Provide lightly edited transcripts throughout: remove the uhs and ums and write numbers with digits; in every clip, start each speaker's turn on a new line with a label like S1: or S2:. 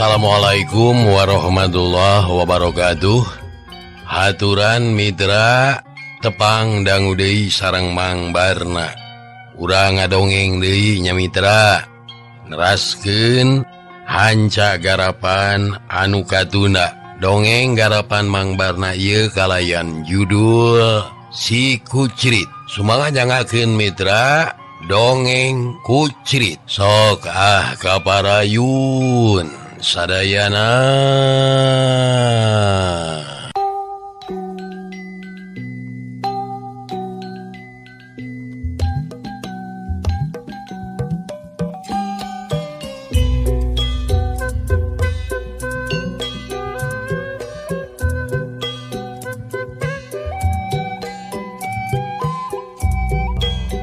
S1: Assalamualaikum warahmatullahi wabarakatuh. Haturan mitra tepang dangu deui sareng Mang Barna. Urang ngadongeng deui nya mitra. Neraskeun hanca garapan anu katunda. Dongeng garapan Mang Barna ieu kalayan judul Si Kucrit. Sumangat nyangakeun mitra dongeng Kucrit. Sok ah kaparayun sadayana.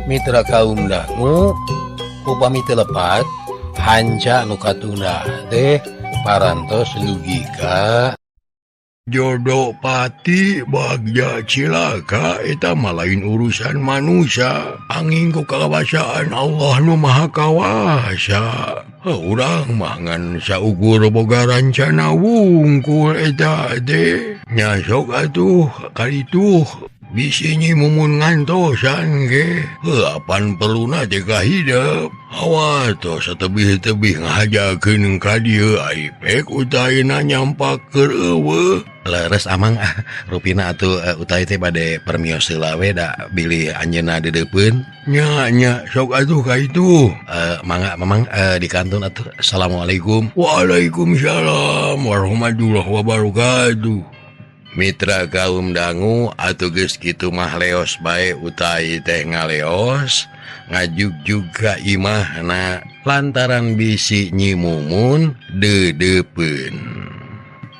S1: Mitra kaum dangu upami teu lepat hanca nu katunda teh parantos logika
S2: jodoh pati bagja cilaka eta mah lain urusan manusia angin ku kawasaan Allah nu Maha Kawasa. Urang mah ngan saukur boga rancana wungkul eta teh nya sok atuh kaditu bisi Nyi Mumun ngantosan ge apan perluna teh kahidep hawa tos satebih-tebih ngahajakeun ka dieu ai pek utaina nyampak keur eueuh.
S1: Leres amang ah rupina atuh utai teh bade permios heula we da bilih anjeunna deudeupeun.
S2: Nya nya sok atuh ka itu.
S1: Mangga mamang di kantun atuh. Assalamualaikum.
S2: Waalaikumsalam warahmatullahi wabarakatuh.
S1: Mitra kaum dangu atuh geus kitu mah leos bae utai teh ngaleos ngajugjug ka imahna lantaran bisi Nyi Mumun deudeupeun.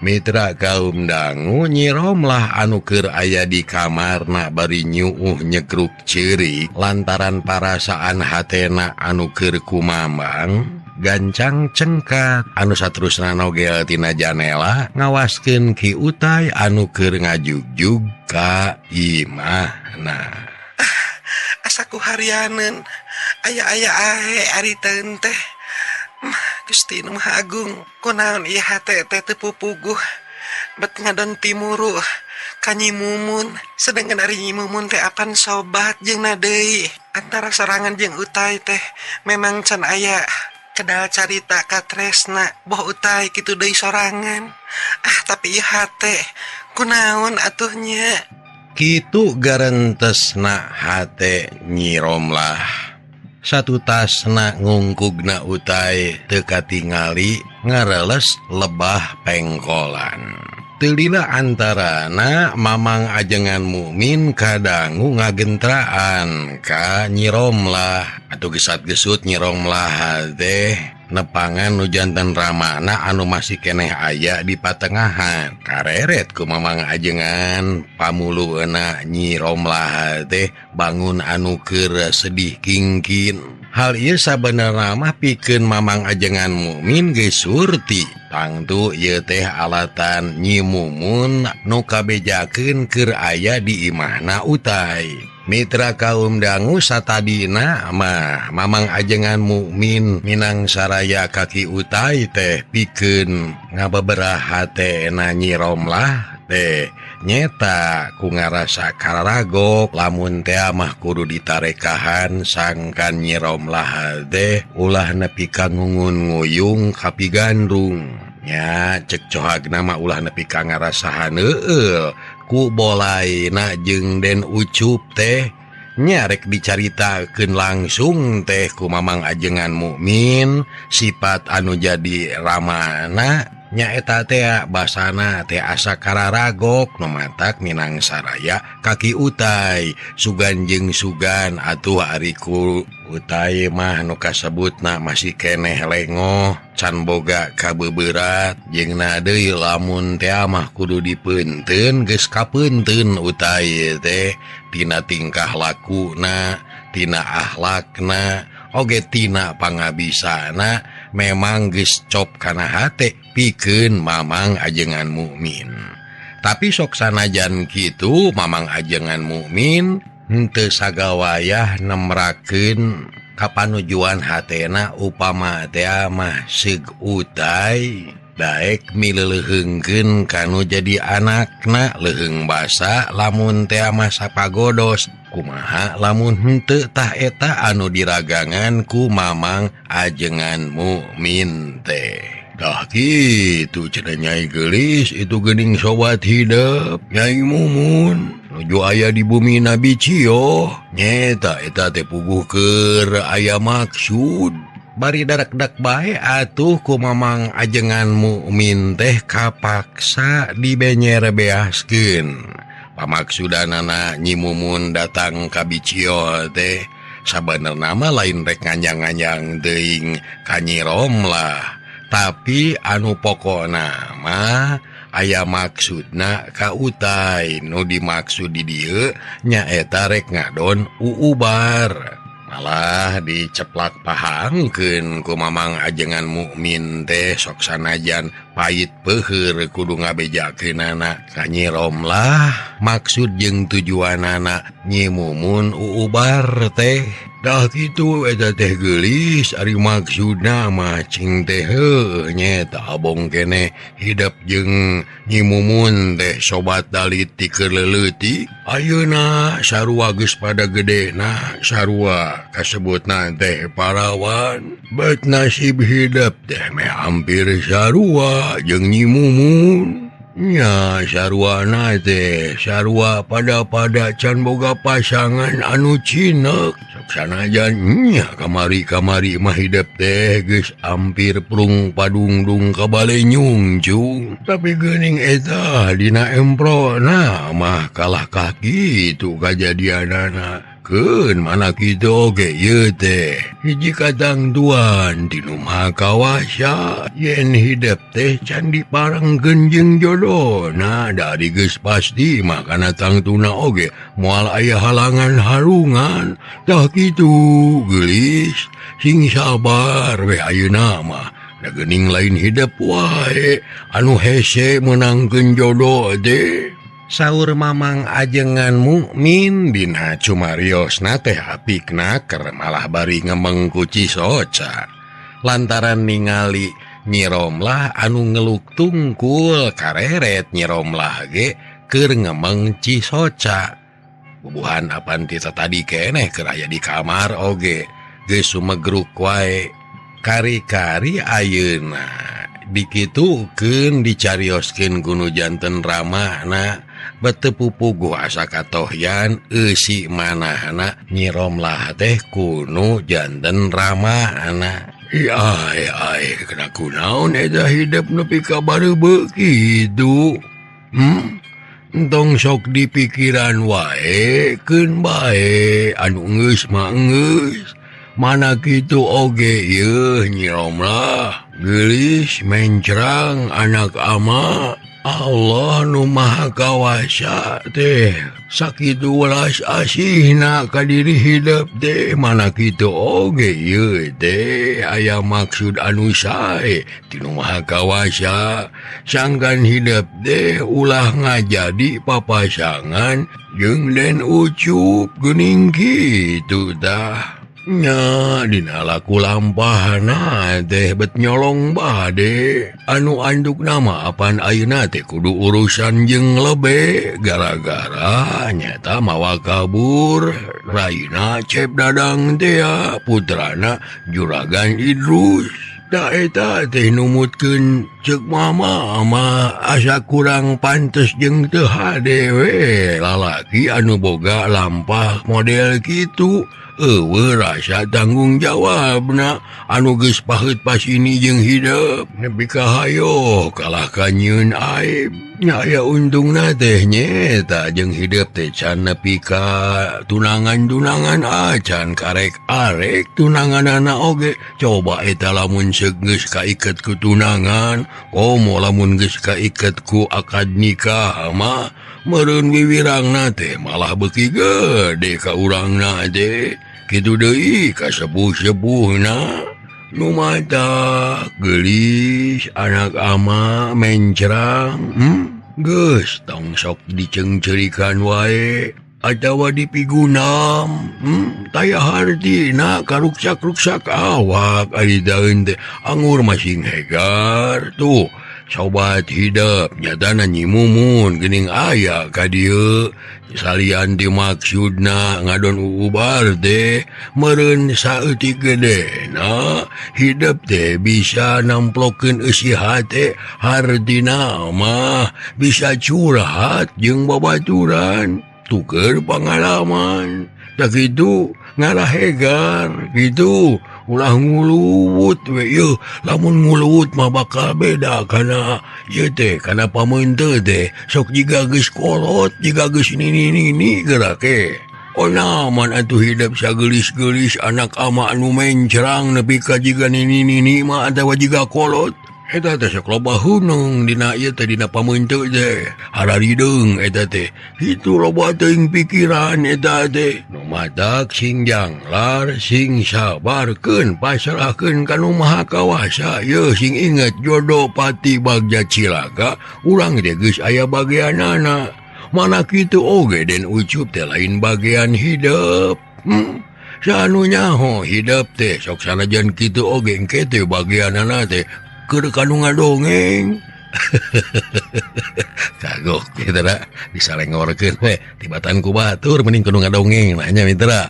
S1: Mitra kaum dangu Nyi Romlah anu keur aya di kamarna bari nyuuh nyekruk ceurik lantaran parasaan hatena anu keur kumambang gancang cengkat anu saterusna nogel tina janela ngawaskeun Ki Utai anu keur ngajugjug ka imahna.
S3: Asa ku harianeun aya-aya ae ari teun teh. Gusti nu Maha Agung kunaon ieu hate teh teu pupuguh bet ngadon timuru ka Nyi Mumun sedangkan ari Nyi Mumun teh apan sobat jeung na deui antara sorangan jeung Utai teh memang can aya kedal carita katresna boh Utai kitu deui sorangan. Ah tapi ieu hate kunaon atuh nya
S1: kitu garentesna hate Nyi Romlah. Satu tasna ngungkugna Utai teu katingali ngareles lebah pengkolan. Teu lila antarana Mamang Ajengan Mukmin kadangu ngagentraan ka Nyi Romlah. Atuh gesat-gesut Nyi Romlah teh nepangan nu janten ramana anu masih keneh aya di patengahan. Kareret ku Mamang Ajengan pamulueuna Nyi Romlah teh bangun anu keur sedih kingkin. Hal ieu sabenerna mah pikeun Mamang Ajengan Mukmin geus surti. Tangtu ieu teh alatan Nyi Mumun nu kabejakeun keur aya di imahna Utai. Mitra kaum dangu satadina mah Mamang Ajengan Mukmin minang saraya kaki Utai teh pikeun ngabeberah hatena Nyi Romlah teh nyeta ku ngarasa kararagok lamun teh mah kudu ditarekahan sangkan Nyi Romlah teh ulah nepi ka ngungun nguyung kapigandrung. Nya cek cohagna mah ulah nepi ka ngarasahan heueuh ku bolaina jeung Den Ucup teh nyarek dicaritakeun langsung teh ku Mamang Ajengan Mukmin sifat anu jadi ramana nyaeta teh basana teh asa kararagok nu matak minang saraya kaki Utai sugan jeung sugan atuh ari ku Utai mah nu kasebutna masih keneh lengoh can boga kabeuberat jeung na deui lamun teh mah kudu dipeunteun geus kapeunteun Utai teh tina tingkah lakuna tina akhlakna oge tina pangabisana memang geus cop kana hate pikeun Mamang Ajengan Mukmin. Tapi sok sanajan kitu Mamang Ajengan Mukmin henteu sagawayah nemrakeun kapanujuan hatena upama teh mah seug Utai Daek mileuleheungkeun kanu jadi anakna leuheung basa lamun teh masa pagodos kumaha lamun henteu tah eta anu diragangan ku Mamang Ajengan Mukmin teh.
S2: Tah kitu cenah Nyai Geulis itu geuning sobat hidep Nyai Mumun nuju aya di bumi Nabi Cio nyeta eta teh puguh keur aya maksud.
S1: Bari darak-dak bae atuh ku Mamang Ajengan Mukmin teh kapaksa dibenyer beaskeun. Pamaksudanana Nyi Mumun datang ka Biciol teh sabenerna mah lain rek nganjang-nganjang teuing ka Nyi Romlah, tapi anu pokona mah aya maksudna ka utai nu dimaksud di dieu nyaeta rek ngadon uubar. Malah diceplak pahangkeun ku Mamang Ajengan Mukmin teh sok sanajan pait peuheur kudu ngabejakeunana ka Nyi Romlah maksud jeung tujuanana Nyi Mumun uubar teh.
S2: Dah kitu eta teh geulis ari maksudna mah cing teh heuh nyeta abong keneh hidep jeung Nyi Mumun teh sobat dalit ti keur leuleutik. Ayeuna sarua geus pada gedena sarua kasebutna teh parawan bet nasib hidep teh meh hampir sarua jeung Nyi Mumun. Nya sarua teh sarua pada-pada can boga pasangan anu cinek sok sanajan nya kamari-kamari mah hidep teh geus hampir prung padungdung ka bale nyungcung tapi geuning eta dina emprona mah kalah ka kitu kajadianana. Keun mana kitu oge ieu teh hiji katangtuan ti nu Maha Kawasa yen hidep teh can diparengkeun jeung jodona da ari geus pasti mah kana tangtuna oge moal aya halangan harungan. Tah kitu geulis sing sabar we ayeuna mah da geuning lain hidep wae anu hese meunangkeun jodo teh.
S1: Saur Mamang Ajengan Mukmin dina cumariosna teh apikna keur malah bari ngemeng ku Cisoca lantaran ningali Nyi Romlah anu ngeluk tungkul kareret Nyi Romlah ge keur ngemeng Cisoca. Bubuhan apan ti tadi keneh keur aya di kamar oge geus sumegruk wae kari-kari ayeuna dikitukeun dicarioskeun ku nu janten ramahna bete pupuguh asa katohyan eusi manahna Nyi Romlah teh kunu janten ramahna.
S2: Ai ai kena kunaon eta hidep nepi ka bareubeuh kitu. Entong sok dipikiran wae keun bae anu geus mah geus. Mana kitu oge yeuh Nyi Romlah geulis mencrang anak ama Allah nu Maha Kawasa teh sakitu welas asihna ka diri hidep teh mana kitu oge ieu teh aya maksud anu sae ti nu Maha Kawasa sangkan hidep teh ulah ngajadi papasangan jeung Den Ucup geuning kitu tah. Nya dina laku lampahna teh bet nyolong bade anu anduk nama apan ayeuna teh kudu urusan jeung lebe gara-gara nyata mawa kabur raina Cep Dadang teh putrana Juragan Idrus. Da eta teh numutkeun ceuk mama mah asa kurang pantes jeung teu hade we lalaki anu boga lampah model kitu. Eueuh rasa tanggung jawabna anu geus paheut pasini jeung hidep nepi ka hayo kalah ka nyieun aib. Nya aya untungna teh nyeta jeung hidep teh can nepi ka tunangan-tunangan acan karek-arek tunanganana oge. Coba eta lamun geus kaiket ku tunangan komo lamun geus kaiket ku akad nikah mah meureun wiwirangna teh malah beuki gede ka urangna teh. Kitu deui ka sepuh-sepuhna nu mata geulis anak ama mencrang geus tong sok diceungceurikan wae atawa dipigunam taya hartina karuksak-ruksak awak ari daeun teh angur masing hegar tuh. Sobat hidep nyatana Nyi Mumun geuning aya ka dieu salian dimaksudna ngadon ubar teh meureun saeutik gedena hidep teh bisa namplokeun eusi hate hartina mah bisa curhat jeung babaturan tuker pangalaman tak kitu ngarahegar gitu ulah nguluwut we yeuh lamun nguluwut mah bakal beda kana ieu teh kana pameunteut teh sok jiga geus kolot jiga geus nini-nini geura ke onaman atuh hidup sagelis-gelis anak ama anu mencrang nepi ka jiga nini-nini mah atawa jiga kolot eta teh sok loba hunung dina ieu teh dina pameunteut teh hararideung eta teh kitu loba teuing pikiran eta teh nu matak sing janglar sing sabarkeun pasrahkeun ka Nu Maha Kawasa yeuh sing inget jodoh pati bagja cilaka urang teh geus aya bagianana mana kitu oge Den Ucup teh lain bagian hidup sanu nyaho hidup teh sok sanajan kitu oge engke teh bagianana teh keur kanu ngadongeng kagok mitra disalengorkeun we tibatan ku batur mending kudu ngadongeng nanya mitra.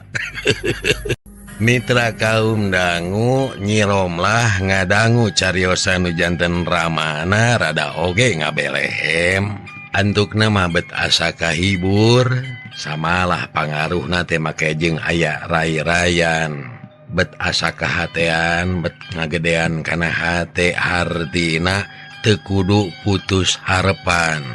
S2: Mitra kaum dangu Nyi Romlah ngadangu cariosan nu janten ramana rada oge ngabelehem antukna mah bet asa kahibur samalah pangaruhna teh make jeung aya rai-rayan bet asa kahatean bet ngagedean kana hate hartina teu kudu putus harepan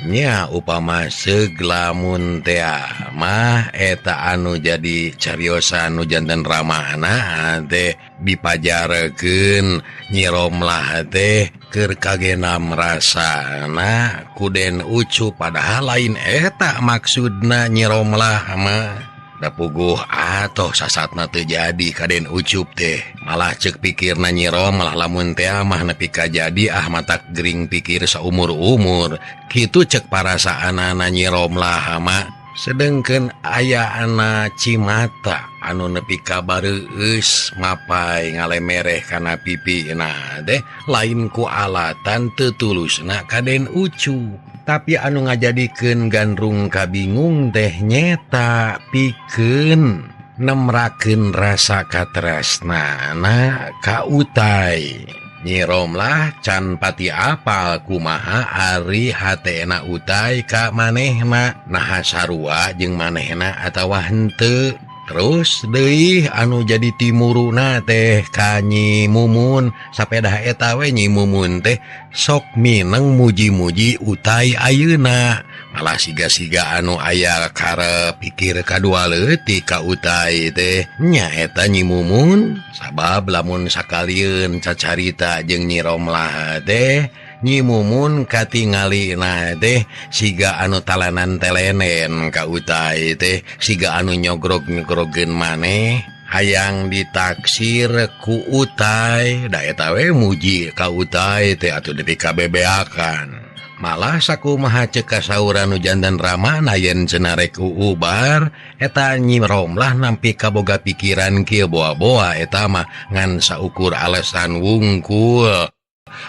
S2: nya upama seug lamun tea mah eta anu jadi cariosan nu janten ramahna teh dipajarekeun Nyi Romlah teh keur kagenam rasana ku Den Ucup padahal lain eta maksudna Nyi Romlah mah da puguh atoh sasatna teu jadi ka Den Ucup teh malah ceuk pikirna Nyi Romlah lamun teh mah nepi ka jadi ah matak gering pikir saumur-umur kitu ceuk parasaanana Nyi Romlah mah sedengkeun aya ana cimata anu nepi ka bareueus mapai ngalemereh kana pipina teh lain ku alatan teu tulusna ka Den Ucup tapi anu ngajadikeun gandrung kabingung teh nyeta pikeun nemrakeun rasa katresnana ka Utai. Nyi Romlah can pati apal kumaha ari hatena Utai ka manehna naha sarua jeung manehna atawa henteu. Terus deui anu jadi timuruna teh ka Nyi Mumun sapedah eta we Nyi Mumun teh sok mineng muji-muji Utai ayeuna malah siga-siga anu aya karep pikir kadua leutik ka Utai teh nya eta Nyi Mumun sabab lamun sakalieun cacarita jeung Nyi Romlah teh Nyi Mumun katingalina teh siga anu talanan telenen ka Utai teh siga anu nyogrog-nyogrogeun maneh hayang ditaksir ku Utai da eta we muji ka Utai teh atuh nepi ka bebeakan malah sakumaha ceuk kasauran nu janten ramana yen cenah rek ubar eta Nyi Romlah nampi kaboga pikiran kieu boa-boa eta mah ngan saukur alasan wungkul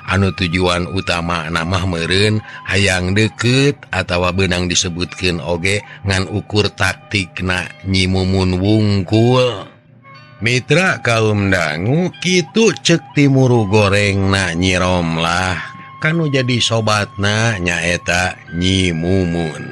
S2: anu tujuan utama namah meureun hayang deukeut atawa beunang disebutkeun oge ngan ukur taktikna Nyi Mumun wungkul. Mitra kaum dangu kitu ceuk timuru gorengna Nyi Romlah kanu jadi sobatna nyaeta Nyi Mumun.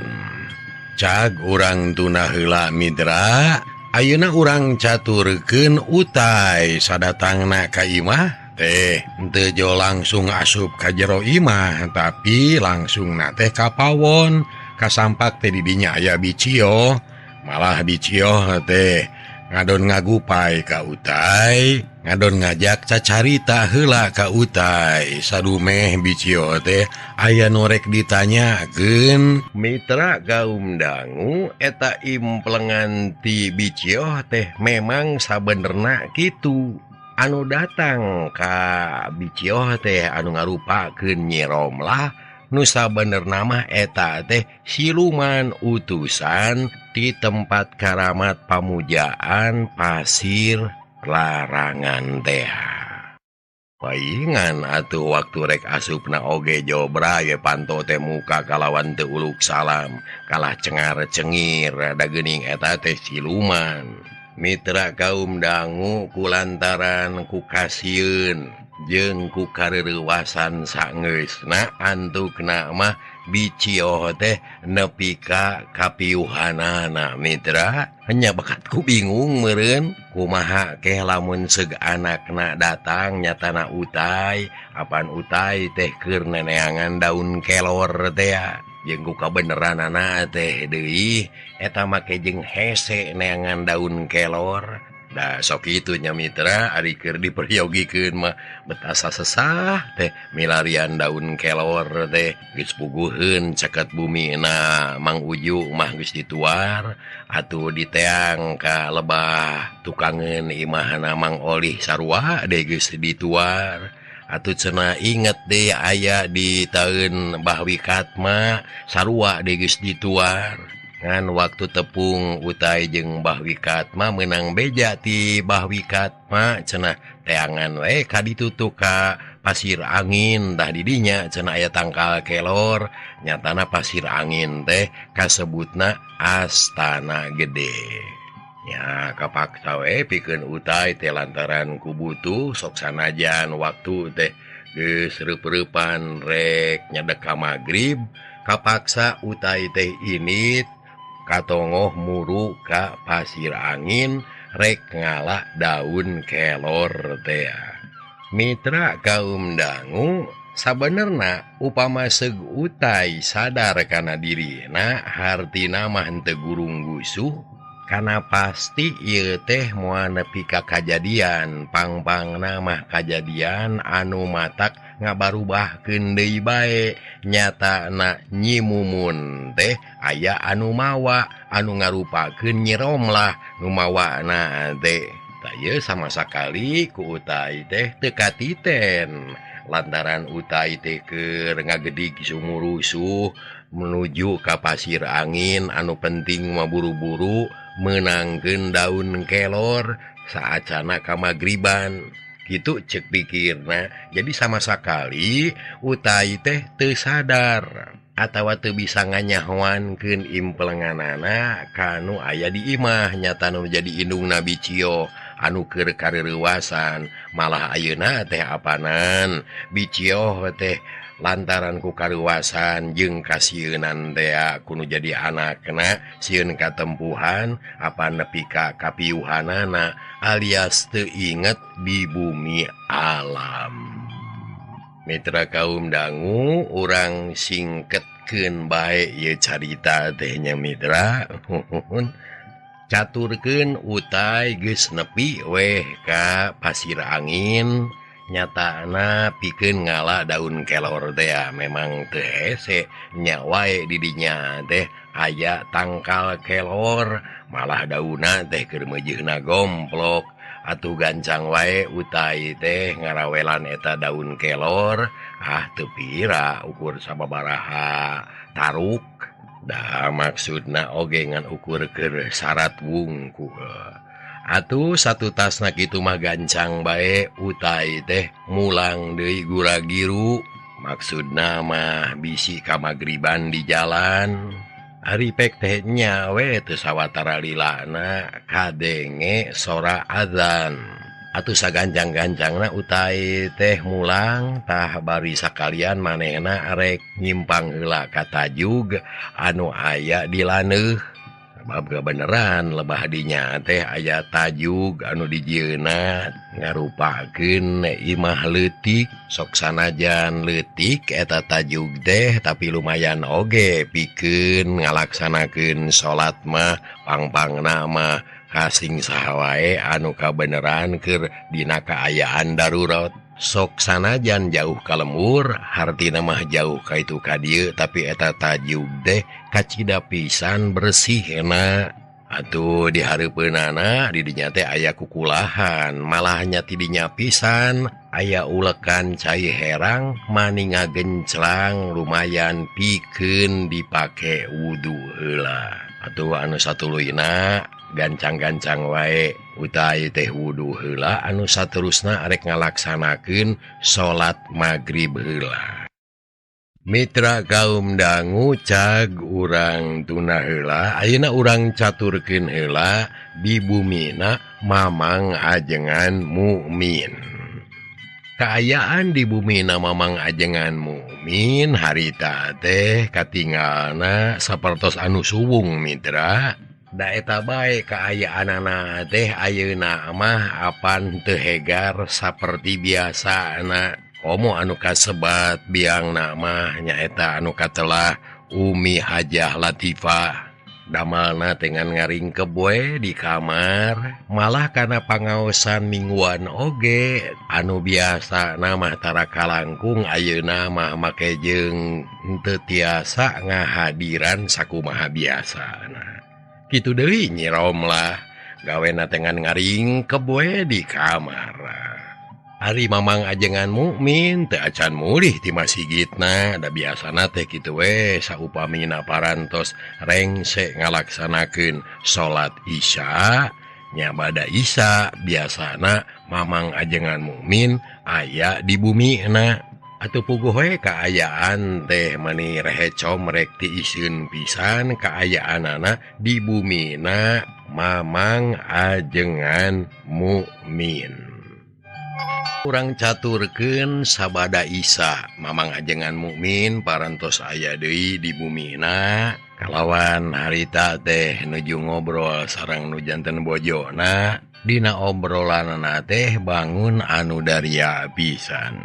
S2: Cag urang tuna heula mitra, ayeuna urang caturkeun Utai sadatangna ka imah teh teu jo langsung asup ka jero imah tapi langsung na teh ka pawon kasampak teh di dinya aya Bicio malah Bicio teh ngadon ngagupai ka Utai ngadon ngajak cacarita heula ka Utai sadumeh Bicio teh aya nu rek ditanyakeun. Mitra kaum dangu eta implengan ti Bicio teh memang sabenerna kitu anu datang ka Bicio teh anu ngarupakeun Nyi Romlah nu sabenerna mah eta teh siluman utusan di tempat karamat pamujaan pasir larangan teh.
S1: Paingan atuh waktu rek asupna oge jobra ye panto teh muka kalawan teu uluk salam kalah cengar cengir da geuning eta teh siluman. Mitra kaum dangu kulantaran ku kasieun jeung ku kareurewasan sangeusna antukna mah bicioh teh nepi ka kapiuhanana mitra. Hanya bakatku bingung meureun kumaha keh lamun seug anakna datang nyatana utai apan utai teh keur neneangan daun kelor teh jeung ku kabeneranana teh deui eta make jeung hese neangan daun kelor. Da sok kitu nya mitra ari keur diperyogikeun mah bet asa sesah teh milarian daun kelor teh geus puguheun caket bumina Mang Uju mah geus dituar atuh diteang ka lebah tukangeun imahna Mang Olih sarua deui geus dituar atuh cenah inget deui aya di taeun Bahwi Katma sarua deui geus dituar. Ngan waktu tepung utai jeung Bahwi Katma menang beja ti Bahwi Katma cenah teangan we ka ditutup ka pasir angin tah didinya cenah aya tangkal kelor nyatana pasir angin teh kasebutna Astana Gede. Nya kapaksa we pikeun utai teh lantaran ku butuh sok sanajan waktu teh geus reup-reupan rek nyadek ka magrib kapaksa utai teh init katongoh muru ka pasir angin rek ngala daun kelor teh. Mitra kaum dangu sabenerna upama seug utai sadar kana dirina hartina mah henteu gurung gusuh kana pasti ieu teh moal nepi ka kajadian pangpangna mah kajadian anu matak ngabarubahkeun deui bae nyatana Nyi Mumun teh aya anu mawa anu ngarupakeun Nyi Romlah nu mawana teh. Tah ieu sama sakali ku utai teh teu katiten lantaran utai teh keur ngagedig sumurusuh menuju ka pasir angin anu penting mah buru-buru meunangkeun daun kelor saacana ka magriban. Gitu cek pikirna. Jadi sama sakali utai teh teu sadar atawa teu bisa nganyahoankeun implenganana kanu aya di imah nyata nu jadi indungna Bicio anu keur kareurewasan malah ayeuna teh apanan Bicio teh lantaran ku karuwasan jeung kasieunan teh kudu jadi anakna sieun katempuhan apa nepi ka kapiuhanana alias teu inget di bumi alam. Mitra kaum dangu urang singketkeun bae ieu carita teh nya mitra. Caturkeun utai geus nepi weh ka pasir angin nyatana pikeun ngala daun kelor teh memang teu hese nya wae di dinya teh aya tangkal kelor malah daunna teh keur meujeuhna gomplok atuh gancang wae utai teh ngarawelan eta daun kelor ah teu pira ukur sababaraha taruk da maksudna oge ngan ukur keur syarat wungkul. Atuh satu tasna kitu mah gancang bae utai teh mulang deui gura-giru maksudna mah bisi ka magriban di jalan. Ari pek teh nya we teu sawatara lilana kadenge sora azan. Atuh saganjang-ganjangna utai teh mulang tah bari sakalian manehna rek nyimpang heula ka tajug anu aya di laneuh. Sebab kebeneran lebah dinya teh aya tajug anu dijieuna ngarupakeun imah leutik sok sanajan leutik eta tajug teh tapi lumayan oge pikeun ngalaksanakeun salat mah pangpangna mah kasing saha wae anu kabeneran keur dina kaayaan darurat. Sok sanajan jauh ka lembur hartina mah jauh ka itu ka dieu tapi eta tajug teh kacida pisan bersihna. Atuh di hareupeunana di dinya teh aya kukulahan malah nya ti dinya pisan aya ulekan cai herang mani ngagenclang lumayan pikeun dipake wudu heula. Atuh anu satuluyna Gancang-gancang wae utai teh wudu heula anu saterusna arek ngalaksanakeun salat magrib heula. Mitra kaum dangu cag urang tuna heula ayeuna urang caturkeun heula di bumina Mamang Ajengan Mukmin. Kaayaan di bumina Mamang Ajengan Mukmin harita teh katingalna sapertos anu suwung mitra. Da eta bae kaayaanana teh ayeuna mah apan teu hegar saperti biasana. Komo anu kasebat biang nama nyaeta anu katelah Umi Hajah Latifah damalna dengan ngaringkeb we di kamar malah kana pangaosan mingguan oge anu biasa nama tara kalangkung ayeuna mah make jeung henteu tiasa ngahadiran sakumaha biasana. Kitu deui Nyi Romlah gawena dengan ngaringkeb we di kamar. Ari Mamang Ajengan Mukmin teu acan mulih ti masigitna da biasana teh kitu we saupamina parantos rengse ngalaksanakeun salat Isya nya bada Isya biasana Mamang Ajengan Mukmin aya di bumina atuh puguh we kaayaan teh mani reheco merek ti iseun pisan kaayaanana di bumina Mamang Ajengan Mukmin. Urang caturkeun sabada Isa Mamang Ajengan Mukmin parantos aya deui di bumina kalawan harita teh nuju ngobrol sareng nu janten bojona dina obrolanana teh bangun anu daria pisan.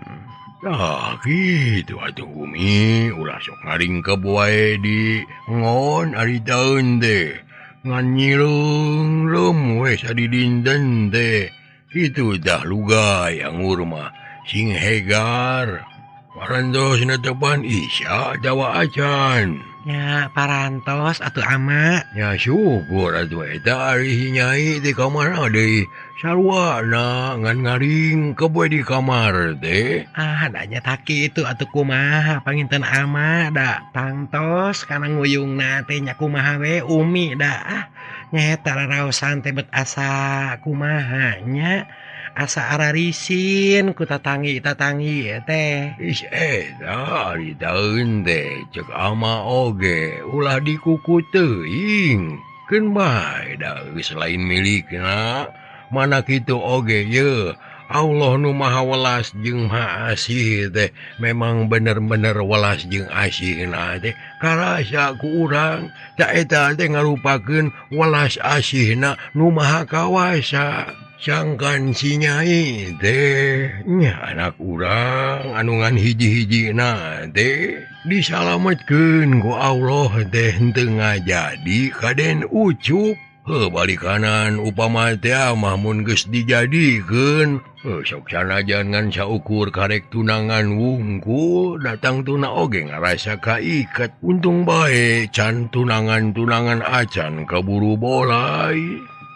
S2: Nah kitu atuh Umi ulah sok ngaringkeb wae di ngon ari daun teh ngan nyileung we sadidinten teh. Itu dah lugai angur mah sing hegar parantos netepan Isya jawa acan
S3: nya parantos atuh ama
S2: nya syukur atuh eta ari nyai di kamar deui sarwana ngan ngaringkeb we di kamar teh.
S3: Ah da nya taki itu atuh kumaha panginten ama da tangtos kana nguyungna teh nya kumaha we Umi da ah nyaeta raraosan teh bet asa kumaha nya asa ararisin ku tatangi-tatangi teh.
S2: Ih eta ari daeun teh ceuk ama oge ulah dikuku teuing keun bae da geus lain milikna mana kitu oge ye Allah nu maha welas jeung maha asih teh memang bener-bener welas jeung asihna teh karasa ku urang ta eta teh ngarupakeun welas asihna nu maha kawasa. Sangkan si nyai teh nya anak urang anu ngan hiji-hijina teh disalametkeun ku Allah teh henteu ngajadi kaden Ucup. Heuh balik kanan upama teh mah mun geus dijadikeun sok sanajan ngan saukur karek tunangan wungkul datang tuna oge ngarasa kaiket. Untung bae can tunangan-tunangan acan kaburu bolai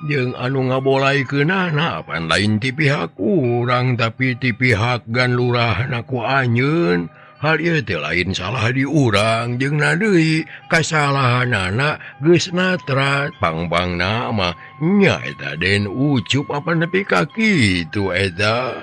S2: jeung anu ngabolaikeunana apan lain ti pihak urang tapi ti pihak gan lurahna ku anjeun. Hal ieu teh lain salah di urang jeung na deui kasalahanana geus natrat pang-pangna mah nya eta Den Ucup apa nepi ka kitu eta.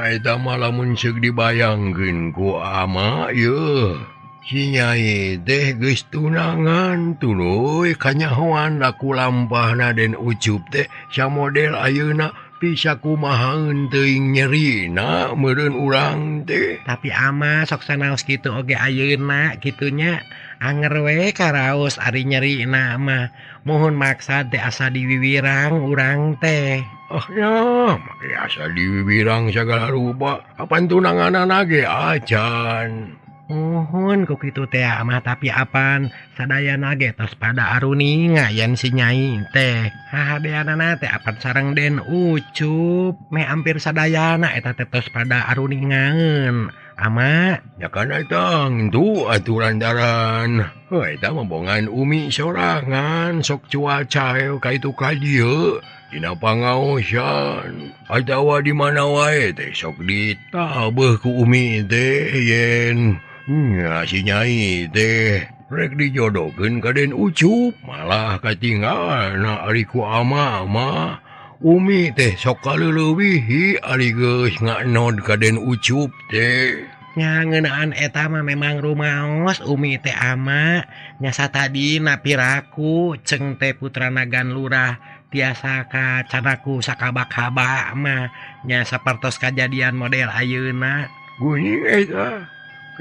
S2: Eta mah lamun seug dibayangkeun ku ama yeuh si nyai teh geus tunangan tuluy kanyahoan laku lampahna Den Ucup teh samodel ayeuna bisa kumahaeun teuing nyerina meureun urang teh.
S3: Tapi ama sok sanaos kitu oge ayeuna kitunya anger we karaos ari nyerina mah mohon maksa teh asa diwiwirang urang teh.
S2: Ah ya make asa diwiwirang sagala rupa apan tunanganana ge acan.
S3: Muhun ku kitu teh mah tapi apan sadayana ge tos pada aruninga yen si nyai teh. Hahadeanana teh apan sareng Den Ucup meh hampir sadayana eta teh tos pada aruningaeun. Ama
S2: nya kana tangtu atuh lantaran. Heuh eta mah bongan Umi sorangan sok cuaca ka itu ka dieu dina pangaosan atawa di mana wae teh sok ditabeuh ku Umi teh yen. Nya si nyai teh Rek dijodohkeun ka Den Ucup malah katinggalna ari ku ama mah. Umi teh sok kaleulewihi ari geus nganod ka Den Ucup teh.
S3: Nya ngeunaan eta mah memang rumaos Umi teh ama nya satadina piraku ceng teh putra Nagan Lurah tiasa ka canaku sakabak-haba mah nya sapertos kajadian model ayeuna.
S2: Geuning eta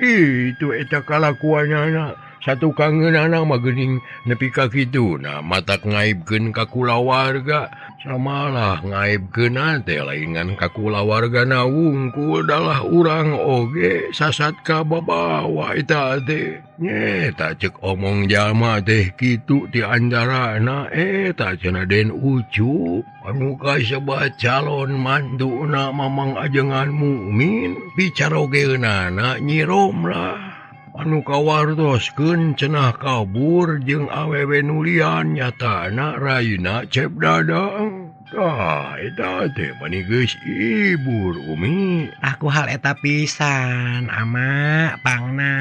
S2: kitu eta kalakuanana satu kangeunana mah geuning nepi ka kituna matak ngaibkeun ka kulawarga samalah ngaibkeun teh lain ka kulawargana wungkul dalah urang oge sasat ka babawa eta teh. Nyeta cek omong jalma teh kitu ti antarana eta cenah Den Ucup anu kasebat calon mantuna Mamang Ajengan Mukmin bicarogeunana Nyi Romlah anu kawartoskeun cenah kabur jeung awewe nulian nyatana raina Cep Dadang. Tah eta teh mani geus ibur Umi.
S3: Aku hal eta pisan ama pangna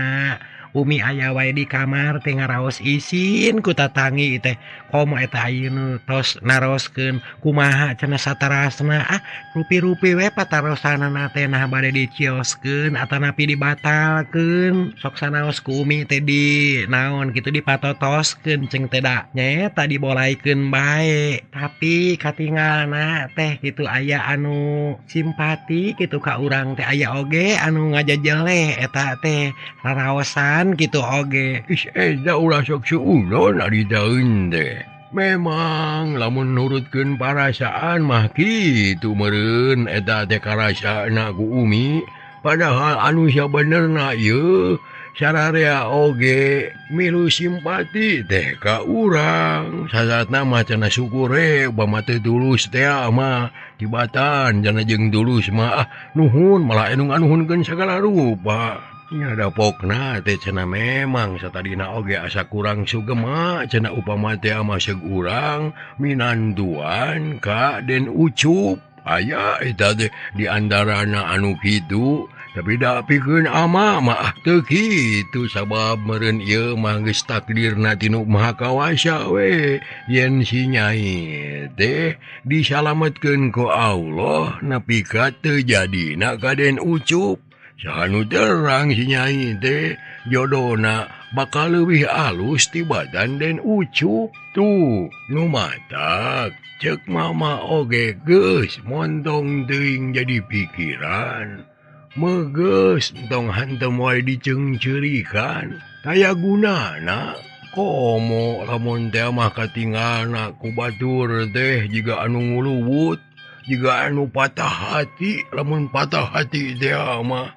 S3: Umi aya wae di kamar teh ngaraos isin ku tatangi teh komo eta ayeuna tos naroskeun kumaha cenah satarasna ah rupi-rupi we patarosanana teh nah bade dicioskeun atanapi dibatalkeun sok sanaos ku Umi teh di naon kitu dipatotoskeun ceng teh da nyaeta dibolaikeun bae tapi katingalna teh kitu aya anu simpati kitu ka urang teh aya oge anu ngajajeleh eta teh raraosan gitu oge.
S2: Ih eta ulah sok suudzon ari daeun teh. Memang lamun nurutkeun parasaan mah kitu meureun eta teh karasana ku Umi. Padahal anu sabenerna ieu sararea oge milu simpati teh ka urang. Sasatna mah cenah syukur upama teu tulus teh mah tibatan cenah jeung tulus mah ah nuhun malah anu nganuhunkeun sagala rupa. Nya da pokna teh cenah memang satadina oge asa kurang sugema cenah upama teh mah seug urang minantuan ka Den Ucup. Aya eta teh di antarana anu kitu tapi da pikeun ama mah teu kitu sabab meureun ieu mah geus takdirna tinu Maha Kawasa we yen si Nyai teh disalametkeun ku Allah nepi ka teu jadina ka Den Ucup. Saha nu terang si Nyai teh jodona bakal leuwih alus tibatan Den Ucup tuh nu matak cek mama oge geus montong teuing jadi pikiran megeus tong hantem wae diceungceurikan taya gunana komo lamun teh mah katingalna ku batur teh jiga anu nguluwut jiga anu patah hati lamun patah hati teh mah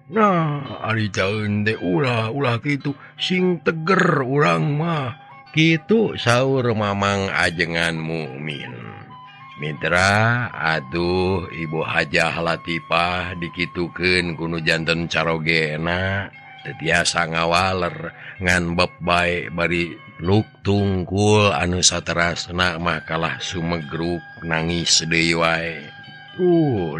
S2: nah ari caeun teh ulah ulah kitu sing teger urang mah
S1: kitu saur Mamang Ajengan Mukmin. Mitra aduh Ibu Hajah Latifah dikitukeun ku nu janten carogena teu tiasa ngawaler ngan beb bae bari luk tungkul anu saterasna mah kalah sumegruk nangis deui wae.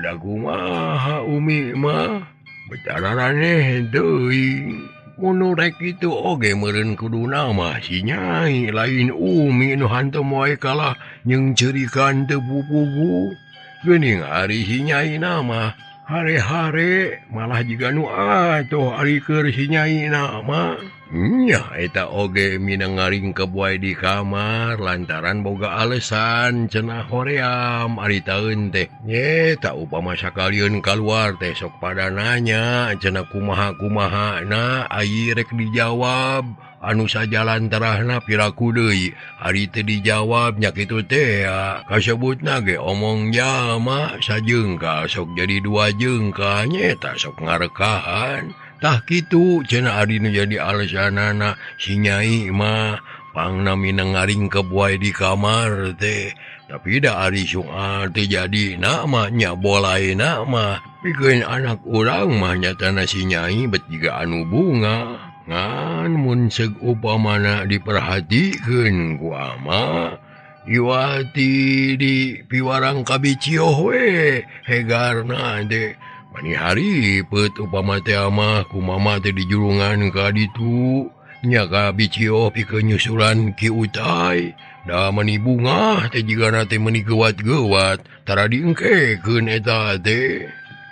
S2: Da kumaha Umi mah betararaneh teuing mun rek kitu oge meureun kuduna mah si Nyai lain Umi nu hantem wae kalah nyeungceurikan teu pupugu geuning ari si Nyai na mah hare-hare malah jiga nu atuh ari keur si Nyai na mah nya eta oge minang ngaringkep wae di kamar lantaran boga alesan cenah hoream ari taeun teh nyeta upama sakalieun kaluar teh sok pada nanya cenah kumaha-kumaha na ai rek dijawab anu sajalan terahna piraku deui ari teu dijawab nya kitu teh kasebutna ge omong jalma sajengkal sok jadi dua jengkal nyeta sok ngarekahan. Tah kitu cenah ari nu jadi alesanana si Nyai mah pangna minang ngaringkep wae di kamar teh tapi da ari soal teh jadina mah nya bolaena mah pikeun anak urang mah nyatana si Nyai bet jiga anu bunga ngan mun seug upamana diperhatikeun ku ama iwati di piwarang kabicioh we hegarna teh mani haripet upama teh mah ku mama teh dijurungan ka ditu Nya ka Bicio pikeun nyusulan Ki Utai. Da meni bungah teh jigana teh meni gewat-gewat tara diengkekeun eta teh.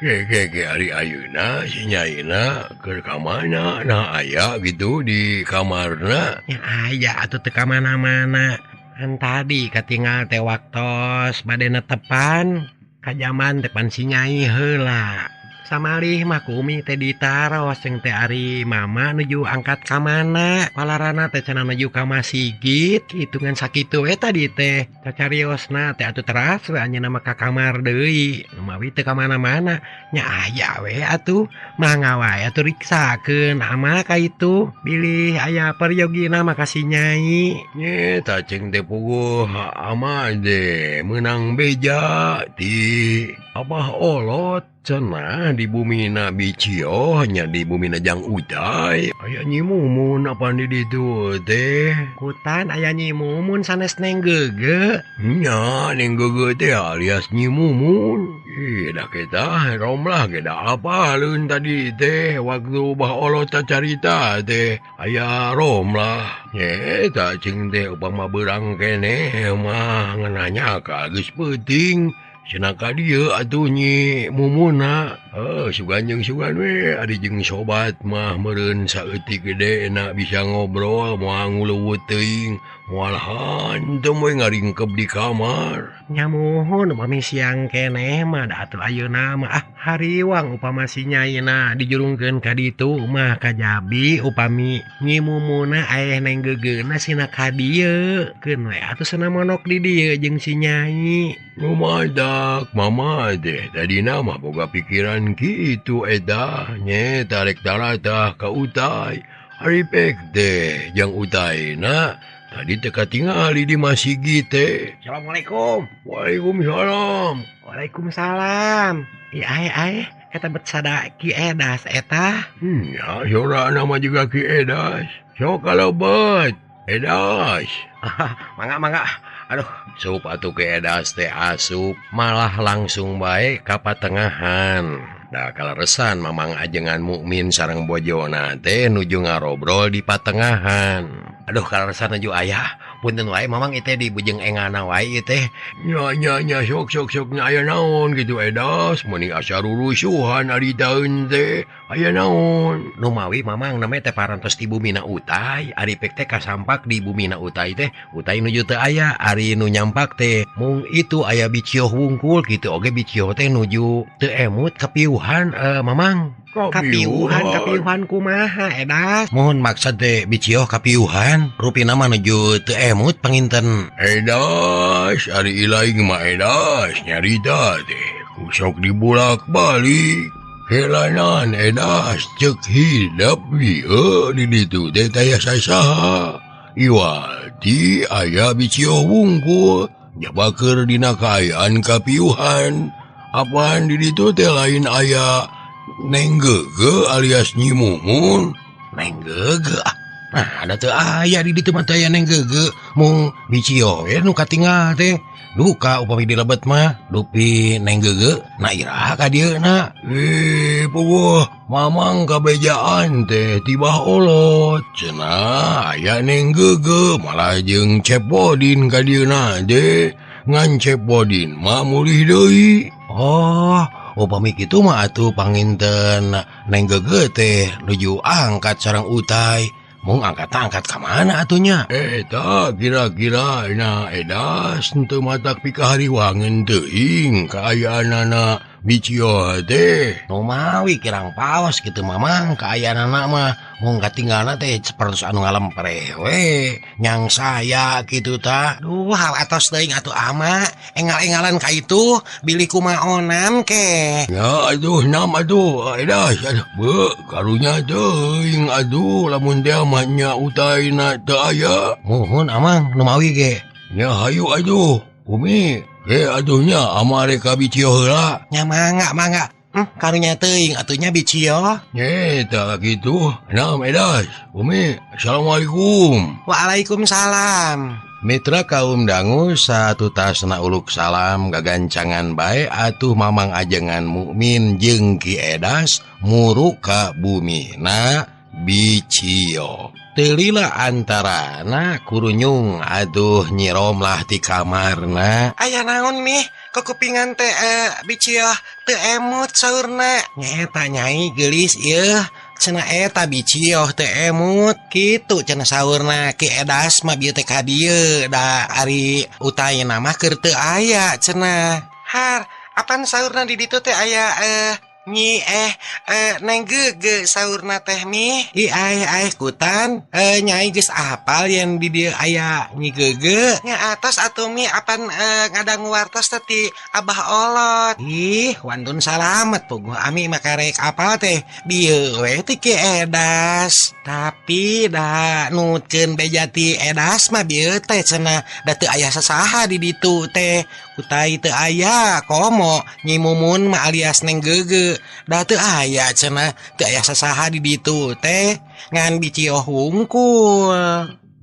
S2: Ge ari ayeuna si nyaina keur ka mana nah aya gitu di kamarna.
S3: Nya aya atuh teu ka mana-mana. Kan tadi katingal teh waktos bade netepan kajaman teh pan si nyai heula. Samalih mah ku umi teh ditaros jeung teh ari mama nuju angkat ka mana palarana teh cenah nuju ka masigit hitungan sakitu we tadi teh cacariosna teh atuh teras we anjeunna mah ka kamar deui mawi teu ka mana-mana nya aya we atuh mangga wae atuh riksakeun ama ka itu bilih aya peryogina mah ka si nyai.
S2: Nya tah cing teh puguh ama teh meunang beja ti Abah Olot cenah di bumina Bicio nya di bumina Jang Utai aya Nyi Mumun apan di ditu teh
S3: kutan aya Nyi Mumun sanes Neng Gege
S2: nya Neng Gege teh alias Nyi Mumun. Ih dah kita romlah ge da apaleun tadi teh waktu Bah Olot carita teh aya romlah nya eta cing teh upama beurang keneh mah ngananya ka geus peuting cenah ka dieu atuh Nyi Mumuna. Sugan jeung sugan we ari jeung sobat mah meureun saeutik gede na bisa ngobrol moal nguleuweut teuing moal hantem we ngaringkep di kamar.
S3: Nya muhun upami siang keneh mah da atuh ayeuna mah ah hariwang upama si nyaina dijurungkeun ka ditu mah kajabi upami Nyi Mumuna aya Neng Gegeuna sina ka dieu keun we atuh cenah monok di dieu jeung si nyai.
S2: Lumadak mama teh tadina mah boga pikiran kitu eta nya tarek taratah ka Utai ari pek teh jang Utaina tadi teh katingali di masjid teh.
S3: Assalamualaikum.
S2: Waalaikumsalam.
S3: Waalaikumsalam. Ih ae ae eta bet sada Ki Edas eta.
S2: Ya sorana mah juga Ki Edas. Sok kalebet Edas.
S1: Mangga mangga. Aduh, sup atuh Ki Edas teh asup malah langsung bae ka patengahan. Da kaleresan Mamang ajengan Mukmin sareng bojona teh nuju ngarobrol di patengahan. Aduh kaleresan nuju ayah, punten wae Mamang ieu teh di bujeng engana wae ieu teh.
S2: Nya nya nya sok sok sok nya aya naon kitu Edas, meuni asa rurusuhan ari taeun teh. Aya naon?
S1: Numawi Mamang namanya teh parantos di bumina Utai, ari pek teh kasampak di bumina Utai teh, Utai nuju teu aya, ari nu nyampak teh mung itu aya Bicioh wungkul kitu oge Bicioh teh nuju teu emut kapiuhan Mamang.
S3: Kapiuhan kapiuhan kumaha Edas?
S1: Mohon maksud teh Bicioh kapiuhan, rupina mah nuju teu emut panginten.
S2: Edas, ari ilaing mah Edas nyarita teh ku sok dibulak-balik. Helanan Edas cek hidap ieu di ditu teh taya sasaha. Iwati aya Bicioh wungkul nyabaker dina kaayaan kapiuhan. Apaan di ditu teh lain aya Neng Gege alias Nyi Mumun.
S1: Neng Gege ah. Nah, ada teu aya di ditu mah teh aya Neng Gege mung Bicioh we nu katingal teh. Duka upami dilebet mah dupi Neng Gege na iraha ka dieuna.
S2: Puguh Mamang kabejaan teh tibah Olot cenah aya Neng Gege malah jeung Cepodin ka dieuna teh ngan Cepodin mah mulih deui.
S1: Oh, upami kitu mah atuh panginten Neng Gege teh nuju angkat sareng Utai. Mung angkat-angkat ka mana atunya?
S2: Eta kira-kira na Edas henteu matak pikahariwangeun teuing kaayaanana Bicioh teh.
S1: Numawi kirang paos kitu Mamang kaayaanana mah mung katinggalna teh sapertos anu ngalempreh we nyang saya kitu ta. Duh hal atos teuing atuh ama engal-engalan ka itu bilih kumaonan ke.
S2: Ya aduh nam aduh Edas aduh beuh karunya teuing aduh lamun teh mah nya Utaina teu aya.
S1: Muhun Amang numawi ge.
S2: Nya hayu aduh Umi ge aduhnya ama rek ka Bicioh heula.
S3: Nya mangga mangga. Karunya teuing atunya Bicioh.
S2: Nya eta kitu. Nam Edas Umi assalamualaikum.
S3: Waalaikumsalam.
S1: Mitra kaum dangu satutasna uluk salam gagancangan bae atuh Mamang ajengan Mukmin jeung Ki Edas muruk ka bumina Bicioh. Teu lila antarana kurunyung aduh Nyi Romlah ti kamarna.
S3: Aya naon nih kekupingan teh bicioh teu emut saurna.
S1: Nyaeta Nyai geulis ieu cenah eta bicioh teu emut kitu cenah saurna Ki Edas mah bieu teh ka dieu da ari utayna mah keur teu aya cenah.
S3: Har apan saurna di ditu teh aya Nyi Neng Gege saurna teh mi.
S1: Ih aeh kutan Nyai geus apal yen di dieu aya Nyi Gege.
S3: Nya atos atuh mi apan ngadangu wartos teh ti Abah Olot.
S1: Ih wantun salamet puguh ami mah karek apal teh bieu we ti Ki Edas. Tapi da nutkeun beja ti Edas mah bieu teh cenah da teu aya sasaha di ditu teh. Utai teu aya komo Nyi Mumun mah alias Neng Gege da teu aya cenah teu aya sasaha di ditu teh ngan bicioh wungkul.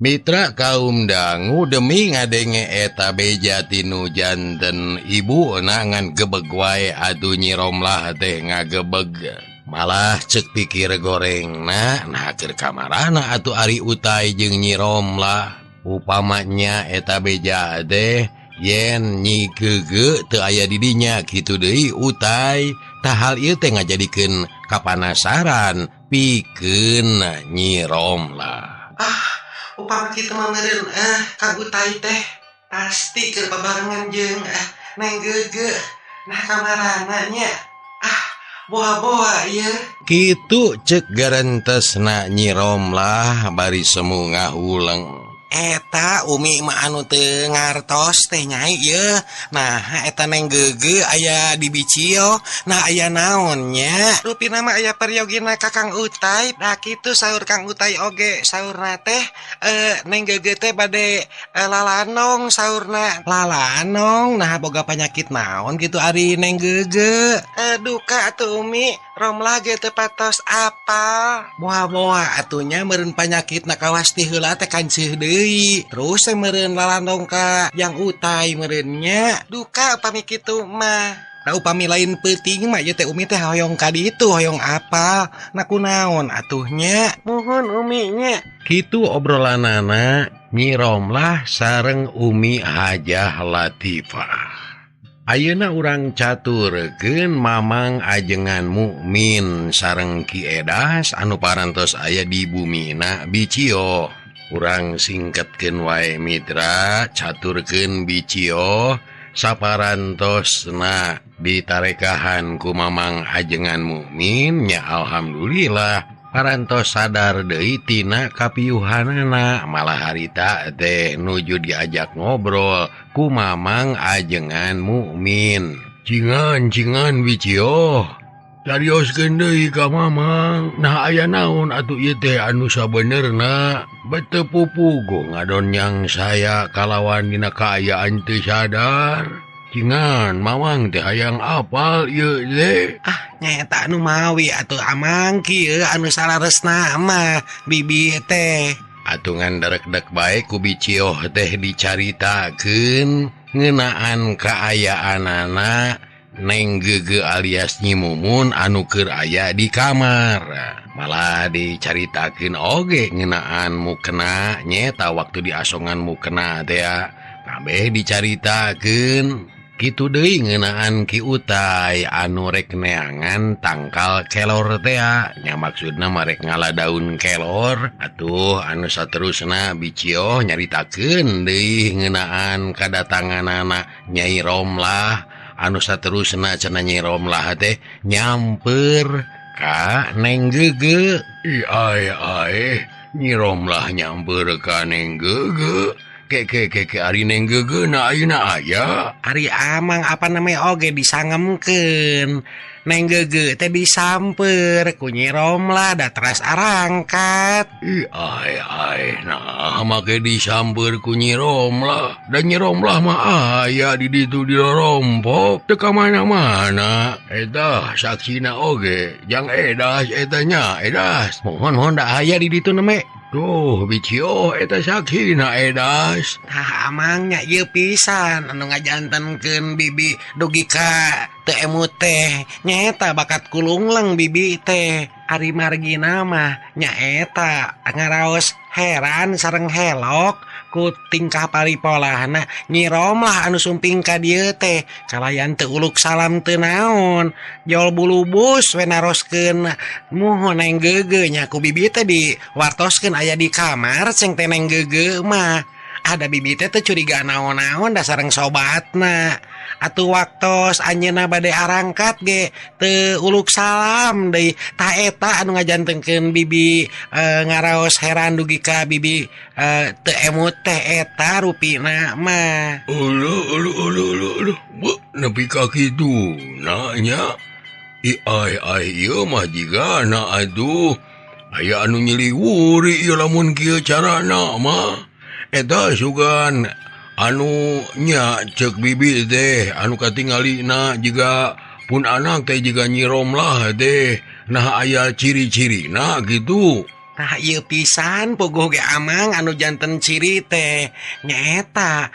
S1: Mitra kaum dangu demi ngadenge eta beja tinu janten ibu ngan gebeg wae atuh Nyi Romlah teh ngagebeg. Malah cek pikir gorengna nah keur kamarana atuh ari utai jeung Nyi Romlah. Upamanya eta beja teh yen Nyi Gege teu aya di dinya kitu deui utai. Tah hal ieu teh ngajadikeun kapanasaran pikeun Nyi Romlah.
S3: Ah, upama kitu mah meureun ka utai teh pasti keur babarengan jeung Neng Gege. Nah kamarana nya. Ah, boa-boa ieu.
S1: Kitu cek garentesna Nyi Romlah bari semu ngahuleng.
S3: Eta Umi mah anu teu ngartos teh Nyai ieu. Nah eta Neng Gege aya di Bicio. Nah aya naon nya? Rupina mah aya peryogina ka Kang Utai. Nah kitu saur Kang Utai oge saurna teh Neng Gege teh bade lalanong saurna.
S1: Lalanong nah boga panyakit naon kitu ari Neng Gege?
S3: Duka atuh Umi, Romlah ge teu patos apal.
S1: Boa-boa atuh nya meureun panyakitna kawas ti heula teh kanceuh deui. Terus teh meureun lalandong ka yang utai meureunnya.
S3: Duka upami kitu mah.
S1: Nah upami lain peuting mah ieu teh Umi teh hoyong ka ditu hoyong apal. Nah kunaon atuh nya?
S3: Muhun Umi nya.
S1: Kitu obrolanana Nyi Romlah sareng Umi Hajah Latifah. Ayeuna urang caturkeun Mamang ajengan Mukmin sareng Ki Edas anu parantos aya di bumina Bicio. Urang singketkeun wae mitra caturkeun Bicio saparantosna ditarekahan ku Mamang ajengan Mukmin nya alhamdulillah parantos sadar deui tina kapiuhanana malah harita teh nuju diajak ngobrol ku Mamang ajengan Mukmin.
S2: Cingan Bicio carioskeun deui ka Mamang. Nah aya naon atuh ieu teh anu sabenerna bete pupugo ngadonyang saya kalawan dina kaayaan teu sadar. Cingan Mamang teh hayang apal ieu teh.
S1: Ah nyaeta anu mawi atuh Amang kieu anu salaresna mah bibi teh. Atungan derek-dek bae ku Bicioh teh dicaritakeun ngeunaan kaayaanana Neng Gege alias Nyi Mumun anu keur aya di kamar. Malah dicaritakeun oge ngeunaan mukena nyeta waktu diasongan mukena teh kabeh dicaritakeun. Kitu deui ngeunaan Ki Utai anu rek neangan tangkal kelor teh nya maksudna mah rek ngala daun kelor. Atuh anu saterusna Bicioh nyaritakeun deui ngeunaan kadatanganana Nyai Romlah anu saterusna cenah Nyi Romlah teh nyamper ka Neng Gege.
S2: Ih ae ae Nyi Romlah nyamper ka Neng Gege. Keke ari Neng Gege na ayeuna aya.
S1: Ari Amang apa namanya oge disangemkeun Neng Gege teh disamper ku Nyi Romlah da teras arangkat.
S2: Ih ae ae nah make disamper ku Nyi Romlah da Nyi Romlah mah aya di ditu di rorompok teu ka mana-mana. Eta saksina oge jang Edas eta nya Edas.
S1: Mohon da aya di ditu neme.
S2: Duh Bicio eta saksina Edas.
S1: Nah amangnya ieu pisan anu ngajantenkeun bibi dugi ka
S3: Teu emut teh nyaeta bakat kulungleng bibi teh. Ari margina mah nyaeta ngaraos heran sareng helok ku tingkah paripolahna Nyi Romlah anu sumping ka dieu teh kalayan teu uluk salam teu naon jol bulubus we naroskeun muhun neng geugeuh nya ku bibi teh diwartoskeun aya di kamar ceng teh neng geugeuh mah. Ada bibi teh teu curiga naon-naon da sareng sobatna. Atuh waktos anjeunna bade arangkat ge teu uluk salam deui. Tah eta anu ngajantengkeun bibi ngaraos heran dugi ka bibi teu emut teh eta rupina mah.
S2: Uluh uluh uluh uluh uluh. Beuh nepi ka kitu na nya. I ai ai ieu mah jigana atuh. Aya anu nyiliwuri ieu lamun kieu carana mah. Eta sugan anu nya cek bibi teh anu katingalina jiga pun anak teh jiga Nyi Romlah teh nah aya ciri-cirina gitu.
S3: Tah ieu pisan puguh ge amang anu janten ciri teh nyaeta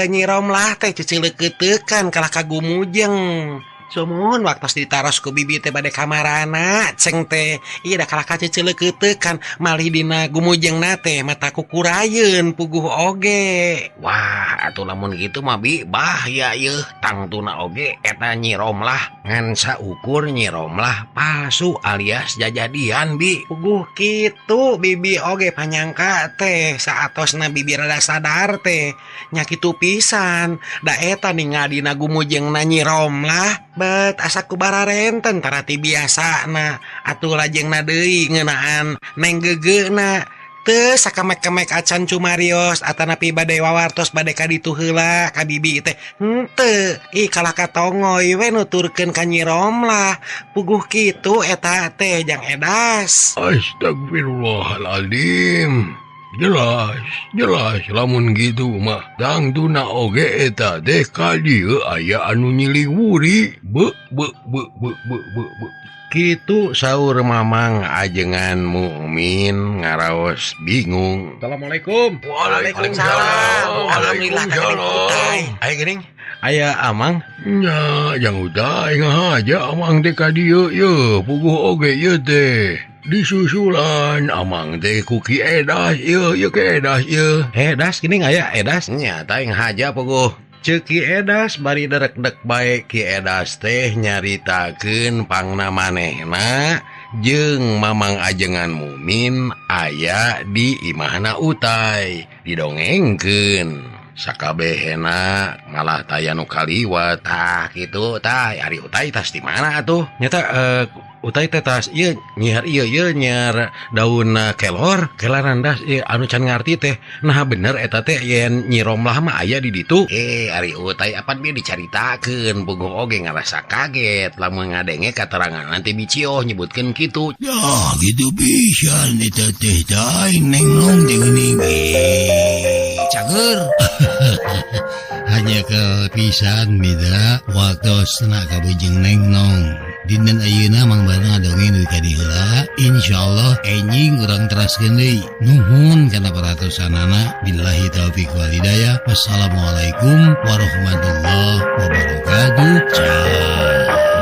S3: Nyi Romlah teh cecileukeuteukan kalah ka gumujeng. Sumuhun waktos ditaros ku bibi teh bade kamarana ceng teh ieu da kalah ka cecileukeuteukan malih dina gumujengna teh mata kukurayeun puguh oge.
S1: Wah atuh lamun kitu mah bi bahaya ieu tangtuna oge eta Nyi Romlah ngan saukur Nyi Romlah palsu alias jajadian bi.
S3: Puguh kitu bibi oge panyangka teh saatosna bibi rada sadar teh nya kitu pisan da eta ningali dina gumujengna Nyi Romlah bet asa ku bararenten tarati biasana atuh lajengna deui ngeunaan neng gegeuna teu sakamek-kemek acan cumarios atanapi bade wawartos bade ka ditu heula ka bibi teh henteu ih kalah ka tongoy we nuturkeun ka Nyi Romlah puguh kitu eta teh jang edas.
S2: Astagfirullahaladzim. Jelas, jelas lamun gitu mah tangtuna oge eta teh ka dieu aya anu nyiliwuri. Be be be be be be be.
S1: Kitu saur Mamang ajengan mukmin ngaraos bingung.
S4: Assalamualaikum.
S3: Waalaikumsalam. Alhamdulillah
S2: Waalaikumsalam.
S1: Aya geuning aya Amang
S2: nya jang udah ngahaja Amang teh ka dieu ye puguh oge ieu teh. Disusulan Amang teh ku Ki Edas ieu ieu Ki Edas ieu.
S1: Edas geuning aya Edas nya tah ngahaja puguh. Ceuk Ki Edas bari derek-dek bae Ki Edas teh nyaritakeun pangna manehna jeung Mamang ajengan mumin aya di imahna Utai didongengkeun. Sakabehena malah taya nu kaliwat tah kitu tah ari Utai tas di mana atuh nyata Utai teh tas ieu nyiar ieu ieu nyiar daun kelor kelaran das ieu anu can ngarti teh nah bener eta teh yen Nyi Romlah mah aya di ditu. Ari Utai apan bieu dicaritakeun puguh oge ngarasa kaget lamun ngadenge katerangan nanti bicioh nyebutkeun kitu.
S2: Ya kitu pisan eta teh tah neng nong teh geuning. Cager. Hanya ke pisan mitra waktosna kabujeng neng nong. Dinten ayeuna Mang Barang ngadongeng dugi ka dieu heula. Insyaallah enjing urang teraskeun deui. Nuhun kana perhatosanana. Billahi taufik wal hidayah. Wassalamualaikum warahmatullahi wabarakatuh. Ciao.